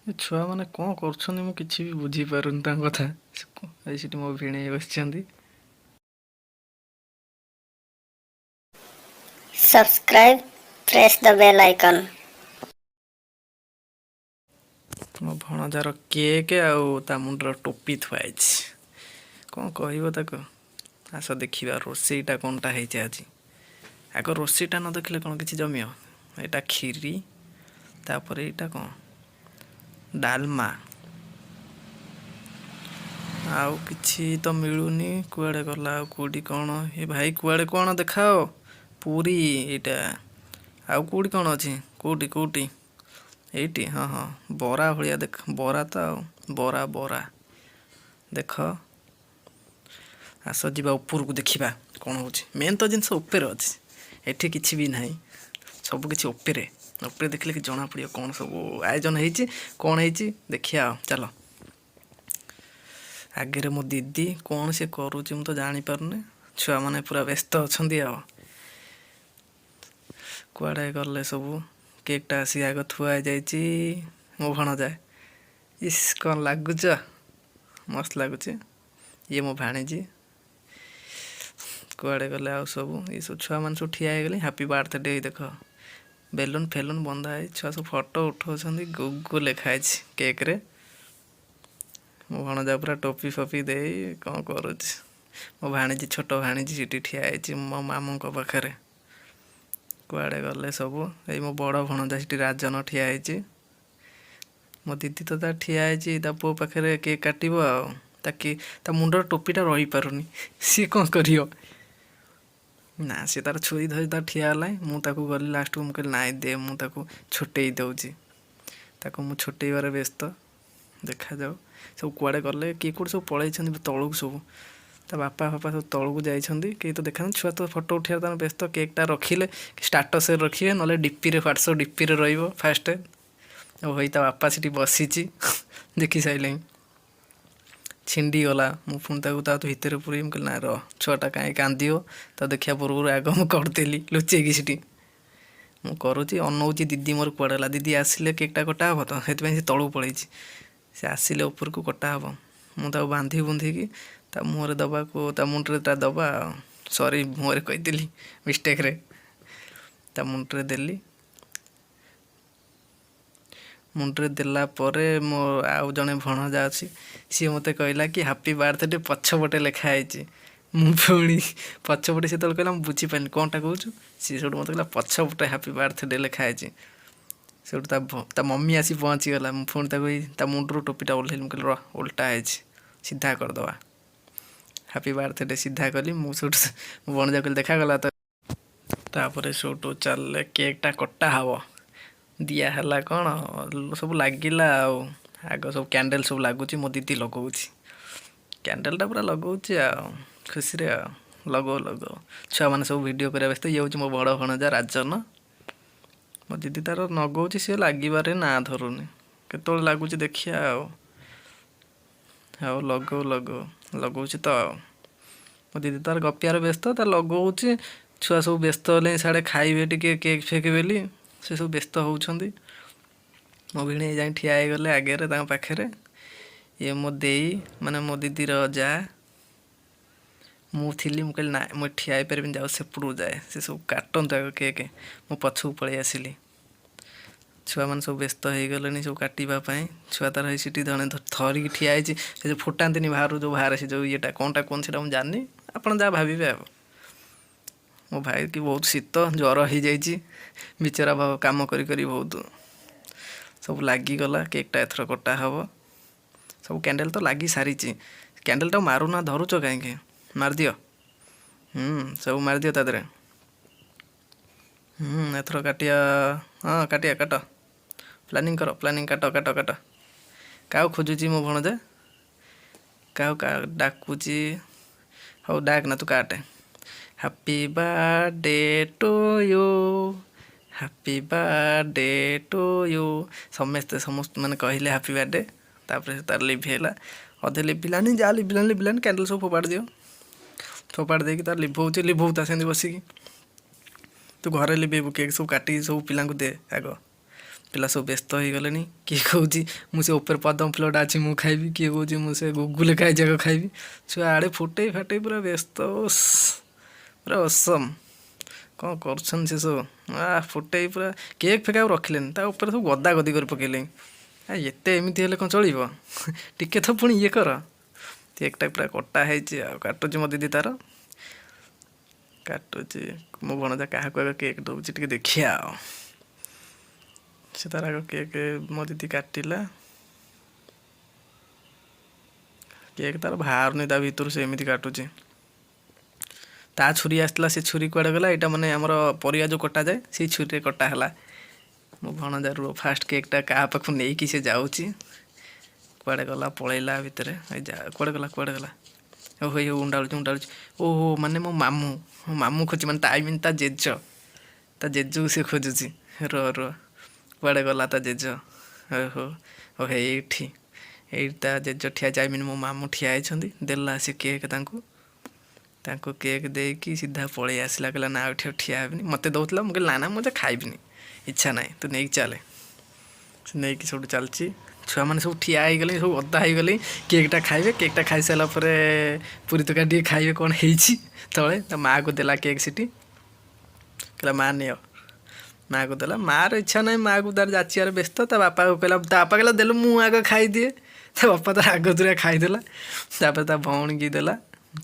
ଏ ଛୁଆମାନେ କ'ଣ କରୁଛନ୍ତି, ମୁଁ କିଛି ବି ବୁଝିପାରୁନି ତାଙ୍କ କଥା। ଏଇ ସେଠି ମୋ ଭିଣେଇ ବସିଛନ୍ତି। Subscribe, press the bell icon. ମୋ ଭଣଜାର କେକ୍ ଆଉ ତା ମୁଣ୍ଡର ଟୋପି ଥୁଆ ହେଇଛି। କ'ଣ କହିବ ତାକୁ? ଆସ ଦେଖିବା ରୋଷେଇଟା କ'ଣଟା ହେଇଛି ଆଜି। ଆଗ ରୋଷେଇଟା ନ ଦେଖିଲେ କ'ଣ କିଛି ଜମିବ? ଏଇଟା କ୍ଷୀରି, ତାପରେ ଏଇଟା କ'ଣ ଡାଲମା, ଆଉ କିଛି ତ ମିଳୁନି। କୁଆଡ଼େ ଗଲା? ଆଉ କେଉଁଠି କ'ଣ? ଏ ଭାଇ, କୁଆଡ଼େ କ'ଣ ଦେଖାଅ। ପୁରୀ ଏଇଟା। ଆଉ କେଉଁଠି କ'ଣ ଅଛି? କେଉଁଠି କେଉଁଠି? ଏଇଠି। ହଁ, ବରା ଭଳିଆ ଦେଖ। ବରା ତ ଆଉ ବରା ବରା ଦେଖ। ଆସ ଯିବା ଉପରକୁ, ଦେଖିବା କ'ଣ ହେଉଛି। ମେନ୍ ତ ଜିନିଷ ଉପରେ ଅଛି, ଏଠି କିଛି ବି ନାହିଁ। ସବୁ କିଛି ଉପରେ। ଉପରେ ଦେଖିଲେ କି ଜଣା ପଡ଼ିବ କ'ଣ ସବୁ ଆୟୋଜନ ହେଇଛି, କ'ଣ ହେଇଛି, ଦେଖିବା ଆଉ। ଚାଲ। ଆଗରେ ମୋ ଦିଦି, କ'ଣ ସେ କରୁଛି ମୁଁ ତ ଜାଣିପାରୁନି। ଛୁଆମାନେ ପୁରା ବ୍ୟସ୍ତ ଅଛନ୍ତି। ଆଉ କୁଆଡ଼େ ଗଲେ ସବୁ? କେକ୍ଟା ଆସିକି ଆଗ ଥୁଆ ହେଇଯାଇଛି। ମୋ ଭଣଜା, ଇସ୍, କ'ଣ ଲାଗୁଛ, ମସ୍ତ ଲାଗୁଛି। ଇଏ ମୋ ଭାଣିଜୀ। କୁଆଡ଼େ ଗଲେ ଆଉ ସବୁ? ଏସବୁ ଛୁଆମାନେ ସବୁ ଠିଆ ହେଇଗଲେ। ହାପି ବାର୍ଥଡେ ଦେଖ, ବେଲୁନ ଫେଲୁନ ବନ୍ଧା ହେଇଛି। ଛୁଆ ସବୁ ଫଟୋ ଉଠଉଛନ୍ତି। ଗୁଗୁ ଲେଖା ହେଇଛି କେକ୍ରେ। ମୋ ଭଣଜା ପୁରା ଟୋପି ଫୋପି ଦେଇ କ'ଣ କରୁଛି। ମୋ ଭାଣିଜୀ, ଛୋଟ ଭାଣିଜୀ ସେଠି ଠିଆ ହେଇଛି ମୋ ମାମୁଁଙ୍କ ପାଖରେ। କୁଆଡ଼େ ଗଲେ ସବୁ? ଏଇ ମୋ ବଡ଼ ଭଣଜା ସେଠି ରାଜନ ଠିଆ ହେଇଛି। ମୋ ଦିଦି ତ ତା ଠିଆ ହେଇଛି ତା ପୁଅ ପାଖରେ, କେକ୍ କାଟିବ। ଆଉ ତା କେ ତା ମୁଣ୍ଡର ଟୋପିଟା ରହିପାରୁନି, ସିଏ କ'ଣ କରିବ? ନା, ସେ ତାର ଛୁରୀ ଧରି ତାର ଠିଆ ହେଲା। ମୁଁ ତାକୁ ଗଲି ଲାଷ୍ଟକୁ, ମୁଁ କହିଲି, ନାଇଁ ଦେ, ମୁଁ ତାକୁ ଛୋଟେଇ ଦେଉଛି। ତାକୁ ମୁଁ ଛୋଟେଇବାରେ ବ୍ୟସ୍ତ। ଦେଖାଯାଉ ସବୁ କୁଆଡ଼େ ଗଲେ। କିଏ କେଉଁଠି ସବୁ ପଳେଇଛନ୍ତି ତଳକୁ ସବୁ। ତା ବାପା ଫାପା ସବୁ ତଳକୁ ଯାଇଛନ୍ତି, କେହି ତ ଦେଖାଯାଉନି। ଛୁଆ ତ ଫଟୋ ଉଠେଇବା ତାଙ୍କ ବ୍ୟସ୍ତ। କେକ୍ଟା ରଖିଲେ ଷ୍ଟାଟସ୍ରେ ରଖିବେ, ନହେଲେ ଡିପିରେ, ହ୍ୱାଟ୍ସଆପ୍ ଡିପିରେ ରହିବ ଫାଷ୍ଟ। ଆଉ ଭାଇ, ତା ବାପା ସେଠି ବସିଛି, ଦେଖି ସାରିଲେଣି। ଛିଣ୍ଡିଗଲା। ମୁଁ ପୁଣି ତାକୁ ତା ଭିତରେ ପୁରେଇ, ମୁଁ କହିଲି, ନା ରହ, ଛୁଆଟା କାହିଁ କାନ୍ଦିବ, ତ ଦେଖିବା ପୂର୍ବରୁ ଆଗ ମୁଁ କରିଦେଲି ଲୁଚେଇକି। ସେଠି ମୁଁ କରୁଛି, ଅନଉଛି ଦିଦି ମୋର କୁଆଡ଼େ ଗଲା। ଦିଦି ଆସିଲେ କେକ୍ଟା କଟା ହେବ ତ, ସେଥିପାଇଁ ସେ ତଳକୁ ପଳେଇଛି। ସେ ଆସିଲେ ଉପରକୁ କଟା ହେବ। ମୁଁ ତାକୁ ବାନ୍ଧି ବୁନ୍ଧିକି ତା ମୁହଁରେ ଦେବାକୁ, ତା ମୁଣ୍ଡରେ ତା ଦେବା, ସରି, ମୁହଁରେ କହିଦେଲି ମିଷ୍ଟେକ୍ରେ, ତା ମୁଣ୍ଡରେ ଦେଲି। ମୁଣ୍ଡରେ ଦେଲା ପରେ ମୋ ଆଉ ଜଣେ ଭଣଜା ଅଛି, ସିଏ ମୋତେ କହିଲା କି ହାପି ବାର୍ଥଡେ ପଛପଟେ ଲେଖା ହେଇଛି। ମୁଁ ପୁଣି ପଛପଟେ ସେତେବେଳେ କହିଲା, ମୁଁ ବୁଝିପାରିଲିନି, କ'ଣଟା କହୁଛୁ? ସିଏ ସେଇଠୁ ମୋତେ କହିଲା, ପଛପଟେ ହାପି ବାର୍ଥଡେ ଲେଖା ହେଇଛି। ସେଇଠୁ ତା ମମି ଆସି ପହଞ୍ଚିଗଲା। ମୁଁ ପୁଣି ତାକୁ ଏଇ ତା ମୁଣ୍ଡରୁ ଟୋପିଟା ଓହ୍ଲେଇଲି। ମୁଁ କହିଲି, ରହ, ଓଲଟା ହେଇଛି, ସିଧା କରିଦେବା। ହାପି ବାର୍ଥଡେ ସିଧା କଲି ମୁଁ। ସେଇଠୁ ମୋ ଭଣଜା କହିଲି, ଦେଖାଗଲା ତ? ତାପରେ ସେଇଠୁ ଚାଲିଲେ, କେକ୍ଟା କଟା ହବ। ଦିଆ ହେଲା, କ'ଣ ସବୁ ଲାଗିଲା। ଆଉ ଆଗ ସବୁ କ୍ୟାଣ୍ଡେଲ୍ ସବୁ ଲାଗୁଛି। ମୋ ଦିଦି ଲଗାଉଛି କ୍ୟାଣ୍ଡେଲ୍ଟା, ପୁରା ଲଗାଉଛି ଆଉ ଖୁସିରେ। ଆଉ ଲଗାଉ ଲଗାଉ ଛୁଆମାନେ ସବୁ ଭିଡ଼ିଓ କରିବା ବ୍ୟସ୍ତ। ଇଏ ହେଉଛି ମୋ ବଡ଼ ଭଣଜା ରାଜନ। ମୋ ଦିଦି ତାର ଲଗାଉଛି, ସିଏ ଲାଗିବାରେ ନାଁ ଧରୁନି। କେତେବେଳେ ଲାଗୁଛି ଦେଖିବା। ଆଉ ଆଉ ଲଗାଉ ଲଗାଉ ଲଗାଉଛି ତ। ଆଉ ମୋ ଦିଦି ତାର ଗପିବାର ବ୍ୟସ୍ତ, ତାର ଲଗାଉଛି। ଛୁଆ ସବୁ ବ୍ୟସ୍ତ ହେଲେ, ସିଆଡ଼େ ଖାଇବେ ଟିକେ କେକ୍ ଫେକ୍ ବୋଲି ସେ ସବୁ ବ୍ୟସ୍ତ ହେଉଛନ୍ତି। ମୋ ଭିଣେଇ ଯାଇ ଠିଆ ହେଇଗଲେ ଆଗରେ ତାଙ୍କ ପାଖରେ। ଇଏ ମୋ ଦେଇ, ମାନେ ମୋ ଦିଦିର ଯା। ମୁଁ ଥିଲି, ମୁଁ କହିଲି, ନା, ମୁଁ ଠିଆ ହେଇପାରିବିନି, ଯାଉ ସେପଟକୁ ଯାଏ, ସେ ସବୁ କାଟନ୍ତୁ ଆଗ କେକ୍। ମୁଁ ପଛକୁ ପଳେଇ ଆସିଲି। ଛୁଆମାନେ ସବୁ ବ୍ୟସ୍ତ ହେଇଗଲେଣି ସବୁ କାଟିବା ପାଇଁ। ଛୁଆ ତାର ହେଇ ସେଠି ଜଣେ ଧରିକି ଠିଆ ହେଇଛି। ସେ ଯେଉଁ ଫୁଟାନ୍ତିନି ବାହାରୁ, ଯେଉଁ ବାହାରେ ସେ ଯେଉଁ ଇଏଟା, କ'ଣଟା କୁହନ୍ତି ସେଇଟା ମୁଁ ଜାଣିନି, ଆପଣ ଯାହା ଭାବିବେ। ଆଉ ମୋ ଭାଇ କି ବହୁତ ଶୀତ ଜ୍ୱର ହେଇଯାଇଛି ବିଚରା, କାମ କରି କରି ବହୁତ। ସବୁ ଲାଗିଗଲା, କେକ୍ଟା ଏଥର କଟା ହେବ। ସବୁ କ୍ୟାଣ୍ଡେଲ୍ ତ ଲାଗି ସାରିଛି। କ୍ୟାଣ୍ଡେଲ୍ଟା ମାରୁନା, ଧରୁଛ କାହିଁକି? ମାରିଦିଅ। ସବୁ ମାରିଦିଅ ତା ଦେହରେ। ଏଥର କାଟିଆ। ହଁ, କାଟିଆ, କାଟ। ପ୍ଲାନିଂ କର, ପ୍ଲାନିଂ। କାଟ, କାଟ, କାଟ। କାହାକୁ ଖୋଜୁଛି ମୋ ଭଣଜା? କାହାକୁ ଡାକୁଛି? ହଉ, ଡାକ ନା, ତୁ କାଟେ। Happy birthday to you, happy birthday to you. ସମସ୍ତେ ସମସ୍ତେ ମାନେ କହିଲେ ହାପି ବାର୍ଥଡେ। ତାପରେ ତାର ଲିଭେଇଲା, ଅଧେ ଲିଭିଲାନି, ଯାହା ଲିଭିଲାନି ଲିଭିଲାନି। କ୍ୟାଣ୍ଡେଲ୍ ସବୁ ଫୋପାଡ଼ି ଦିଅ। ଫୋପାଡ଼ି ଦେଇକି ତାର ଲିଭଉଛି, ଲିଭଉତା ସେମିତି ବସିକି। ତୁ ଘରେ ଲିଭେଇବୁ। କେକ୍ ସବୁ କାଟିକି ସବୁ ପିଲାଙ୍କୁ ଦେ ଆଗ। ପିଲା ସବୁ ବ୍ୟସ୍ତ ହେଇଗଲେଣି। କିଏ କହୁଛି ମୁଁ ସେ ଉପରେ ପଦ୍ମ ଫୁଲଟା ଅଛି ମୁଁ ଖାଇବି, କିଏ କହୁଛି ମୁଁ ସେ ଗୁଗୁଲ ଖାଇ ଯାକ ଖାଇବି। ଛୁଆ ଆଡ଼େ ଫୁଟେଇ ଫାଟେଇ ପୁରା ବ୍ୟସ୍ତ, ପୁରା ଅସମ୍ କ'ଣ କରୁଛନ୍ତି ସେ ସବୁ। ଫୁଟେଇ ପୁରା କେକ୍ ଫେକ୍ ଆଉ ରଖିଲେନି, ତା ଉପରେ ସବୁ ଗଦା ଗଦି କରି ପକେଇଲେ। ଏତେ ଏମିତି ହେଲେ କ'ଣ ଚଳିବ? ଟିକେ ତ ପୁଣି ଇଏ କର। କେକ୍ଟା ପୁରା କଟା ହେଇଛି ଆଉ କାଟୁଛି ମୋ ଦିଦି ତାର କାଟୁଛି। ମୋ ଭଣଜା କାହାକୁ ଆଗ କେକ୍ ଦେଉଛି ଟିକେ ଦେଖିବା। ଆଉ ସେ ତାର ଆଗ କେକ୍ ମୋ ଦିଦି କାଟିଲା। କେକ୍ ତାର ବାହାରୁନି ତା ଭିତରୁ, ସେ ଏମିତି କାଟୁଛି। ତା ଛୁରୀ ଆସିଥିଲା, ସେ ଛୁରୀ କୁଆଡ଼େ ଗଲା? ଏଇଟା ମାନେ ଆମର ପରିବା ଯେଉଁ କଟାଯାଏ ସେଇ ଛୁରୀରେ କଟା ହେଲା। ମୋ ଭଣଜାରୁ ଫାଷ୍ଟ କେକ୍ଟା କାହା ପାଖକୁ ନେଇକି ସେ ଯାଉଛି, କୁଆଡ଼େ ଗଲା? ପଳେଇଲା ଭିତରେ। ଏଇ ଯା, କୁଆଡ଼େ ଗଲା, କୁଆଡ଼େ ଗଲା? ଓହୋ, ଏଇ ଉଣ୍ଡାଳୁଛି ଉଣ୍ଡାଳୁଛି। ଓହୋ, ମାନେ ମୋ ମାମୁଁ, ମୋ ମାମୁଁ ଖୋଜୁଛି, ମାନେ ତା I mean ତା ଜେଜ, ତା ଜେଜକୁ ସେ ଖୋଜୁଛି। ରୁହ ରୁହ, କୁଆଡ଼େ ଗଲା ତା ଜେଜ? ଓହୋ ଓହୋ, ଏଇଠି ଏଇଠି ତା ଜେଜ ଠିଆ ହେଇଛି, I mean ମୋ ମାମୁଁ ଠିଆ ହେଇଛନ୍ତି। ଦେଲା ସେ କେକ୍ ତାଙ୍କୁ, ତାଙ୍କୁ କେକ୍ ଦେଇକି ସିଧା ପଳେଇ ଆସିଲା। କହିଲା ନା ଏଠି ଆଉ ଠିଆ ହେବିନି। ମୋତେ ଦେଉଥିଲା, ମୁଁ କହିଲି ନା ନା ମୁଁ ତ ଖାଇବିନି, ଇଚ୍ଛା ନାହିଁ, ତୁ ନେଇକି ଚାଲେ। ସେ ନେଇକି ସବୁଠୁ ଚାଲିଛି। ଛୁଆମାନେ ସବୁ ଠିଆ ହେଇଗଲେ, ସବୁ ଅଦା ହେଇଗଲେ। କେକ୍ଟା ଖାଇବେ, କେକ୍ଟା ଖାଇସାରିଲା ପରେ ପୁରୀ ତରକାରୀ ଟିକେ ଖାଇବେ। କ'ଣ ହେଇଛି ତଳେ? ତା ମାଆକୁ ଦେଲା କେକ୍ ସେଠି, କହିଲା ମା ନିଅ। ମାଆକୁ ଦେଲା, ମାଆର ଇଚ୍ଛା ନାହିଁ, ମାଆକୁ ତାର ଯାଚିବାରେ ବ୍ୟସ୍ତ। ତା ବାପାକୁ କହିଲା, ତା ବାପା କହିଲା ଦେଲୁ ମୁଁ ଆଗ ଖାଇଦିଏ। ତା ବାପା ତାର ଆଗତୁରିଆ ଖାଇଦେଲା। ତାପରେ ତା ଭଉଣୀକି ଦେଲା,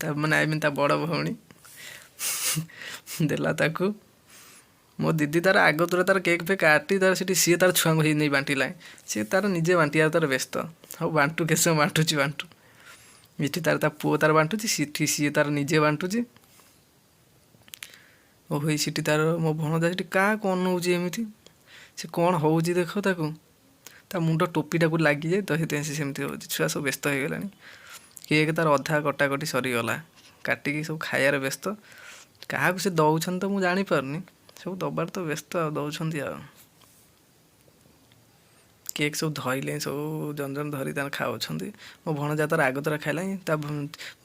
ତା ମାନେ I mean ତା ବଡ଼ ଭଉଣୀ ଦେଲା ତାକୁ। ମୋ ଦିଦି ତାର ଆଗତୁରା ତାର କେକ୍ ଫେକ୍ କାଟି ତାର ସେଠି ସିଏ ତାର ଛୁଆଙ୍କୁ ହେଇ ନେଇ ବାଣ୍ଟିଲା। ସିଏ ତାର ନିଜେ ବାଣ୍ଟିବାର ତାର ବ୍ୟସ୍ତ। ହଉ ବାଣ୍ଟୁ, କେତେ ସମୟ ବାଣ୍ଟୁଛି ବାଣ୍ଟୁ। ଏଠି ତାର ତା ପୁଅ ତାର ବାଣ୍ଟୁଛି, ସେଠି ସିଏ ତାର ନିଜେ ବାଣ୍ଟୁଛି। ଓହୋ, ଏଇ ସେଠି ତାର ମୋ ଭଣଜା ସେଠି କାହାକୁ ଅନଉଛି ଏମିତି? ସେ କ'ଣ ହେଉଛି ଦେଖ ତାକୁ, ତା ମୁଣ୍ଡ ଟୋପିଟାକୁ ଲାଗିଯାଏ ତ ସେଥିପାଇଁ ସେ ସେମିତି ହେଉଛି। ଛୁଆ ସବୁ ବ୍ୟସ୍ତ ହେଇଗଲାଣି। କେକ୍ ତାର ଅଧା କଟାକଟି ସରିଗଲା, କାଟିକି ସବୁ ଖାଇବାରେ ବ୍ୟସ୍ତ। କାହାକୁ ସେ ଦେଉଛନ୍ତି ତ ମୁଁ ଜାଣିପାରୁନି, ସବୁ ଦବାର ତ ବ୍ୟସ୍ତ ଆଉ ଦେଉଛନ୍ତି। ଆଉ କେକ୍ ସବୁ ଧରିଲେ, ସବୁ ଜଣ ଜଣ ଧରି ତାର ଖାଉଛନ୍ତି। ମୋ ଭଣଜା ତାର ଆଗତୁରା ଖାଇଲାଣି। ତା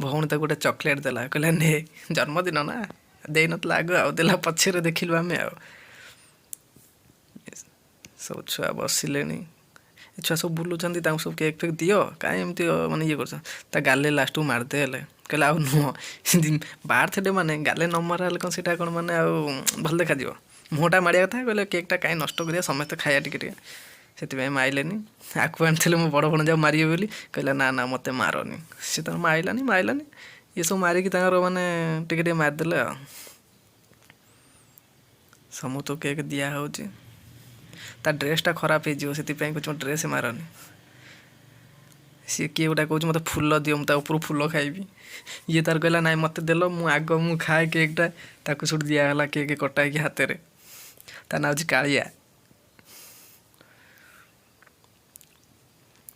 ଭଉଣୀ ତାକୁ ଗୋଟେ ଚକୋଲେଟ୍ ଦେଲା, କହିଲା ନେ, ଜନ୍ମଦିନ ନା, ଦେଇନଥିଲା ଆଗ ଆଉ ଦେଲା ପଛରେ ଦେଖିଲୁ ଆମେ। ଆଉ ସବୁ ଛୁଆ ବସିଲେଣି, ଏ ଛୁଆ ସବୁ ବୁଲୁଛନ୍ତି, ତାଙ୍କୁ ସବୁ କେକ୍ ଫେକ୍ ଦିଅ, କାହିଁ ଏମିତି ମାନେ ଇଏ କରୁଛ? ତା ଗାଲେ ଲାଷ୍ଟକୁ ମାରିଦେଲେ, କହିଲେ ଆଉ ନୁହଁ। ବାର୍ଥଡେ ମାନେ ଗାଲେ ନ ମରା ହେଲେ କ'ଣ ସେଇଟା କ'ଣ ମାନେ ଆଉ ଭଲ ଦେଖାଯିବ? ମୁହଁଟା ମାରିବା କଥା। କହିଲେ କେକ୍ଟା କାହିଁ ନଷ୍ଟ କରିବା, ସମସ୍ତେ ଖାଇବା ଟିକେ ଟିକେ, ସେଥିପାଇଁ ମାଇଲେନି। ଆକୁ ଆଣିଥିଲେ ମୋ ବଡ଼ ଭଣଜାକୁ ମାରିବେ ବୋଲି, କହିଲା ନା ନା ମୋତେ ମାରନି। ସେ ତାର ମାଇଲାନି ମାଇଲାନି, ଇଏ ସବୁ ମାରିକି ତାଙ୍କର ମାନେ ଟିକେ ଟିକେ ମାରିଦେଲେ। ଆଉ ସମସ୍ତଙ୍କୁ କେକ୍ ଦିଆହେଉଛି। ତା ଡ୍ରେସ୍ଟା ଖରାପ ହେଇଯିବ, ସେଥିପାଇଁ କହୁଛି ମୋ ଡ୍ରେସ୍ ମାରନି। ସିଏ କିଏ ଗୋଟେ କହୁଛି ମୋତେ ଫୁଲ ଦିଅ, ମୁଁ ତା ଉପରୁ ଫୁଲ ଖାଇବି। ଇଏ ତାର କହିଲା ନାଇଁ ମୋତେ ଦେଲ, ମୁଁ ଆଗ ମୁଁ ଖାଏ କେକ୍ଟା। ତାକୁ ସେଠୁ ଦିଆହେଲା କେକ୍ କଟା ହେଇକି ହାତରେ। ତା ନାଁ ହେଉଛି କାଳିଆ।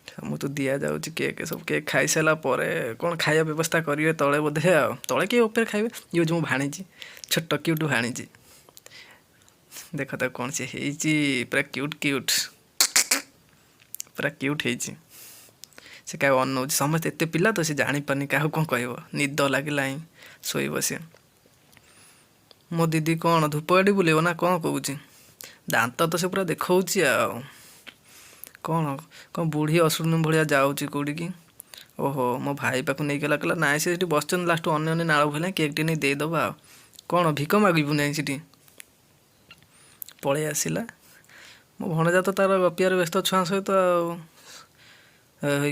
ସମସ୍ତଙ୍କୁ ଦିଆଯାଉଛି କେକ୍। ସବୁ କେକ୍ ଖାଇସାରିଲା ପରେ କ'ଣ ଖାଇବା ବ୍ୟବସ୍ଥା କରିବେ ତଳେ ବୋଧେ, ଆଉ ତଳେ କିଏ ଉପରେ ଖାଇବେ। ଇଏ ହେଉଛି ମୋ ଭାଣିଜୀ, ଛୋଟ କ୍ୟୁଟ୍ ଭାଣିଜୀ। ଦେଖ ତାକୁ କ'ଣ ସେ ହେଇଛି, ପୁରା କ୍ୟୁଟ୍ କ୍ୟୁଟ୍, ପୁରା କ୍ୟୁଟ୍ ହେଇଛି। ସେ କାହାକୁ ଅନଉଛି, ସମସ୍ତେ ଏତେ ପିଲା ତ ସେ ଜାଣିପାରୁନି କାହାକୁ କ'ଣ କହିବ। ନିଦ ଲାଗିଲାଣି, ଶୋଇବ ସିଏ। ମୋ ଦିଦି କ'ଣ ଧୂପକାଠି ବୁଲେଇବ ନା କ'ଣ କହୁଛି? ଦାନ୍ତ ତ ସେ ପୁରା ଦେଖାଉଛି। ଆଉ କ'ଣ କ'ଣ ବୁଢ଼ୀ ଅସୁରୁଣୀ ଭଳିଆ ଯାଉଛି କେଉଁଠିକି? ଓହୋ, ମୋ ଭାଇ ପାଖକୁ ନେଇଗଲା, କହିଲା ନାଇଁ ସେ ସେଠି ବସିଛନ୍ତି, ଲାଷ୍ଟକୁ ଅନ୍ୟ ଅନ୍ୟ ନାଳ ଭଳିଆ କେକ୍ ଟିକେ ନେଇ ଦେଇଦେବା। ଆଉ କ'ଣ ଭିକ ମାଗିବୁ ନାହିଁ? ସେଠି ପଳେଇ ଆସିଲା। ମୋ ଭଣଜା ତ ତାର ଗପିବାରେ ବ୍ୟସ୍ତ ଛୁଆଙ୍କ ସହିତ। ଆଉ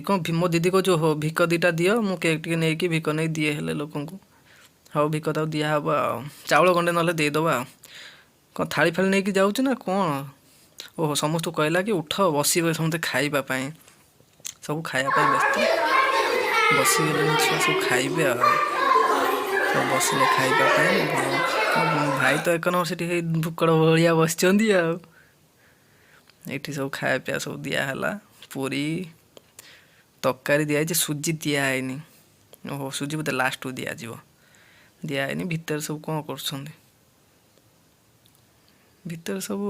କ'ଣ ମୋ ଦିଦି କହୁଛି, ଓହୋ ଭିକ ଦୁଇଟା ଦିଅ, ମୁଁ କେକ୍ ଟିକେ ନେଇକି ଭିକ ନେଇ ଦିଏ ହେଲେ ଲୋକଙ୍କୁ। ହଉ ଭିକ ତାକୁ ଦିଆହେବ, ଆଉ ଚାଉଳ ଗଣ୍ଡେ ନହେଲେ ଦେଇଦେବା। ଆଉ କ'ଣ ଥାଳି ଫାଳି ନେଇକି ଯାଉଛି ନା କ'ଣ? ଓହୋ, ସମସ୍ତଙ୍କୁ କହିଲା କି ଉଠ ବସିବେ ସମସ୍ତେ ଖାଇବା ପାଇଁ। ସବୁ ଖାଇବା ପାଇଁ ବ୍ୟସ୍ତ ବସିଗଲେଣି ଛୁଆ, ସବୁ ଖାଇବେ। ଆଉ ସବୁ ବସିଲେ ଖାଇବା ପାଇଁ। ମୋ ଭାଇ ତ ଏକ ନମ୍ବର ସେଠି ହେଇ ଭୁକଡ଼ ଭଳିଆ ବସିଛନ୍ତି। ଆଉ ଏଇଠି ସବୁ ଖାଇବା ପିଇବା ସବୁ ଦିଆହେଲା। ପୁରୀ ତରକାରୀ ଦିଆହେଇଛି, ସୁଜି ଦିଆହେଇନି। ଓହୋ, ସୁଜି ବୋଧେ ଲାଷ୍ଟକୁ ଦିଆଯିବ, ଦିଆହେଇନି। ଭିତରେ ସବୁ କ'ଣ କରୁଛନ୍ତି? ଭିତରେ ସବୁ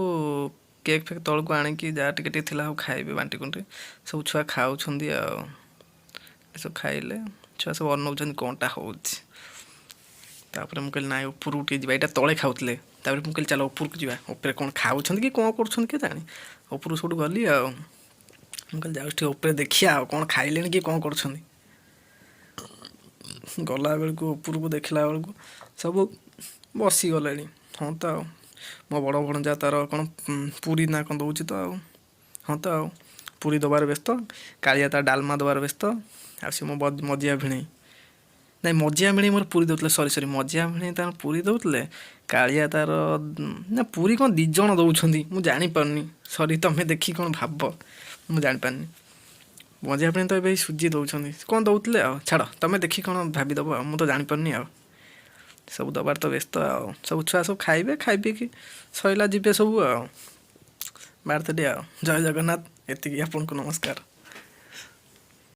କେକ୍ ଫେକ୍ ତଳକୁ ଆଣିକି ଯାହା ଟିକେ ଟିକେ ଥିଲା ସବୁ ଖାଇବେ, ବାଣ୍ଟି କୁଣ୍ଟି ସବୁ ଛୁଆ ଖାଉଛନ୍ତି। ଆଉ ଏସବୁ ଖାଇଲେ, ଛୁଆ ସବୁ ଅନଉଛନ୍ତି କ'ଣଟା ହେଉଛି। ତାପରେ ମୁଁ କହିଲି ନାଇଁ ଉପରକୁ ଟିକେ ଯିବା, ଏଇଟା ତଳେ ଖାଉଥିଲେ। ତାପରେ ମୁଁ କହିଲି ଚାଲ ଉପରକୁ ଯିବା, ଉପରେ କ'ଣ ଖାଉଛନ୍ତି କି କ'ଣ କରୁଛନ୍ତି କିଏ ଜାଣି। ଉପରକୁ ସବୁଠୁ ଗଲି ଆଉ ମୁଁ କହିଲି ଯାଉଛି ଟିକେ ଉପରେ ଦେଖିବା ଆଉ କ'ଣ ଖାଇଲେଣି କି କ'ଣ କରୁଛନ୍ତି। ଗଲା ବେଳକୁ ଉପରକୁ ଦେଖିଲା ବେଳକୁ ସବୁ ବସିଗଲେଣି। ହଁ ତ ଆଉ ମୋ ବଡ଼ ଭଣଜା ତାର କ'ଣ ପୁରୀ ନା କ'ଣ ଦେଉଛି ତ ଆଉ, ହଁ ତ ଆଉ ପୁରୀ ଦେବାରେ ବ୍ୟସ୍ତ, କାଳିଆ ତା ଡାଲମା ଦେବାରେ ବ୍ୟସ୍ତ, ଆଉ ସେ ମୋ ମଝିଆ ଭିଣେଇ, ନାଇଁ ମଝିଆ ଭିଣେଇ ମୋର ପୁରୀ ଦେଉଥିଲେ, ସରି ସରି, ମଝିଆ ଭିଣେଇ ତାର ପୁରୀ ଦେଉଥିଲେ, କାଳିଆ ତାର ନା ପୁରୀ କ'ଣ ଦୁଇ ଜଣ ଦେଉଛନ୍ତି ମୁଁ ଜାଣିପାରୁନି, ସରି ତମେ ଦେଖି କ'ଣ ଭାବ ମୁଁ ଜାଣିପାରୁନି। ମଝିଆ ଭିଣେଇ ତ ଏବେ ସୁଜି ଦେଉଛନ୍ତି, କ'ଣ ଦେଉଥିଲେ ଆଉ ଛାଡ଼ ତମେ ଦେଖି କ'ଣ ଭାବିଦେବ ଆଉ, ମୁଁ ତ ଜାଣିପାରୁନି। ଆଉ ସବୁ ଦେବାରେ ତ ବ୍ୟସ୍ତ, ଆଉ ସବୁ ଛୁଆ ସବୁ ଖାଇବେ, ଖାଇ ପିଇକି ସଇଲା ଯିବେ ସବୁ ଆଉ ବାର୍ଥଡେ ଆଉ। ଜୟ ଜଗନ୍ନାଥ, ଏତିକି ଆପଣଙ୍କୁ ନମସ୍କାର।